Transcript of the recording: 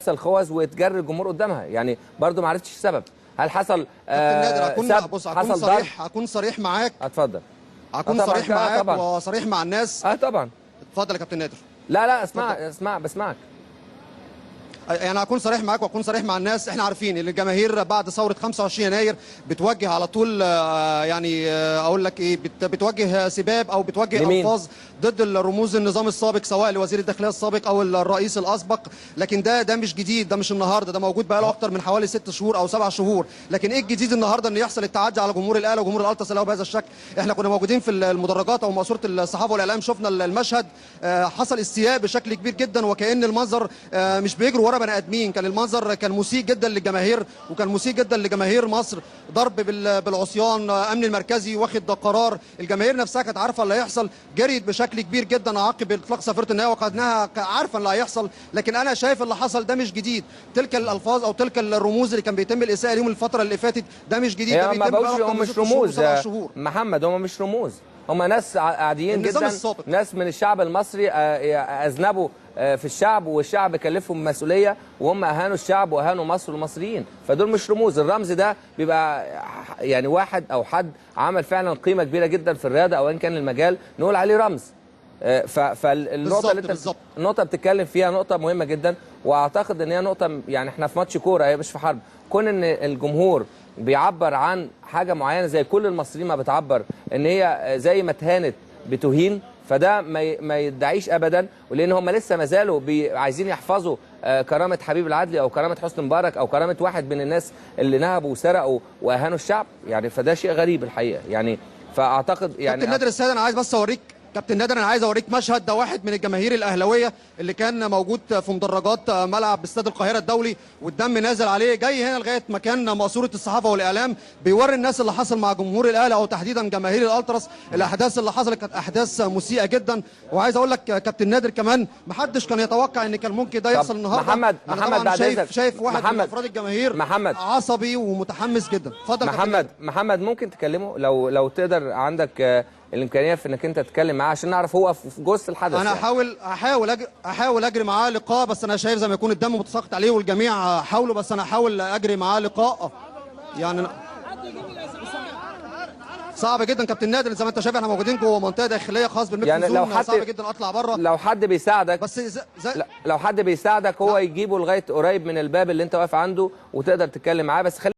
الخوذ وتجري الجمهور قدامها. يعني برضو ما عرفتش السبب، هل حصل كابتن نادر، سب، بص اكون حصل صريح، اكون صريح معاك. اتفضل. اكون صريح معاك وصريح مع الناس. طبعا. اتفضل يا كابتن نادر. لا اسمع، اسمع، بسمعك. يعني اكون صريح معاك واكون صريح مع الناس. احنا عارفين ان الجماهير بعد ثورة 25 يناير بتوجه على طول، يعني اقول لك ايه، بتوجه سباب او بتوجه الفاظ ضد الرموز النظام السابق، سواء لوزير الداخلية السابق او الرئيس الاسبق. لكن ده مش جديد، ده مش النهارده، ده موجود بقاله اكتر من حوالي 6 شهور او 7 شهور. لكن ايه الجديد النهارده؟ ان يحصل التعدي على جمهور الاهلي وجمهور الالتراس اللي هو بهذا الشكل. احنا كنا موجودين في المدرجات او ماسوره الصحافة والاعلام، شفنا المشهد، حصل استياء بشكل كبير جدا، وكأن المنظر مش بيجروا ورا بني ادمين. كان المنظر كان مسيء جدا للجماهير، وكان مسيء جدا لجماهير مصر. ضرب بالعصيان، امن المركزي واخد قرار، الجماهير نفسها كانت عارفه اللي هيحصل، جريت بشكل كبير جدا عقب اطلاق صافرة النهاية وقدناها عارفه اللي هيحصل. لكن انا شايف اللي حصل ده مش جديد، تلك الالفاظ او تلك الرموز اللي كان بيتم الاساءة ليهم الفترة اللي فاتت ده مش جديد، ده بيتم بقى هم مش رموز محمد، هم مش رموز، هم ناس عاديين جدا، ناس من الشعب المصري اذنبوا في الشعب، والشعب كلفهم مسؤولية، وهم اهانوا الشعب واهانوا مصر والمصريين، فدول مش رموز. الرمز ده بيبقى يعني واحد او حد عمل فعلا قيمة كبيرة جدا في الرياضة او ان كان المجال نقول عليه رمز. فالنقطه اللي انت النقطة بتتكلم فيها نقطة مهمة جدا، واعتقد ان هي نقطة، يعني احنا في ماتش كورة، هي مش في حرب. كون ان الجمهور بيعبر عن حاجة معينة زي كل المصريين ما بتعبر، ان هي زي ما اتهانت بتهين، فده ما يدعيش ابدا، ولان هم لسه ما زالوا عايزين يحفظوا كرامة حبيب العدلي او كرامة حسني مبارك او كرامة واحد من الناس اللي نهبوا وسرقوا واهانوا الشعب، يعني فده شيء غريب الحقيقة. يعني فاعتقد يعني كابتن نادر السيد، انا عايز بس اوريك كابتن نادر، انا عايز اوريك مشهد. ده واحد من الجماهير الاهلاوية اللي كان موجود في مدرجات ملعب استاد القاهرة الدولي والدم نازل عليه، جاي هنا لغاية مكان ماسوره الصحافة والاعلام، بيوري الناس اللي حصل مع جمهور الاهلي او تحديدا جماهير الالتراس. الاحداث اللي حصلت كانت احداث مسيئه جدا. وعايز اقول لك كابتن نادر كمان، محدش كان يتوقع ان كان ممكن ده يحصل النهارده. محمد بعد اذنك، شايف واحد من افراد الجماهير محمد عصبي ومتحمس جدا. اتفضل محمد، ممكن تكلمه لو تقدر، عندك الامكانية في انك انت تتكلم معاه عشان نعرف هو في جزء الحدث. انا يعني احاول اجري معاه لقاء، بس انا شايف زي ما يكون الدم متساقط عليه والجميع حاولوا، بس انا احاول اجري معاه لقاء. يعني صعب جدا كابتن نادر، زي ما انت شايف احنا موجودين جوه منطقة داخلية خاص بالميكس يعني زون، لو حد صعب جدا اطلع بره. لو حد بيساعدك بس لو حد بيساعدك هو يجيبه لغاية قريب من الباب اللي انت واقف عنده وتقدر تتكلم معاه. بس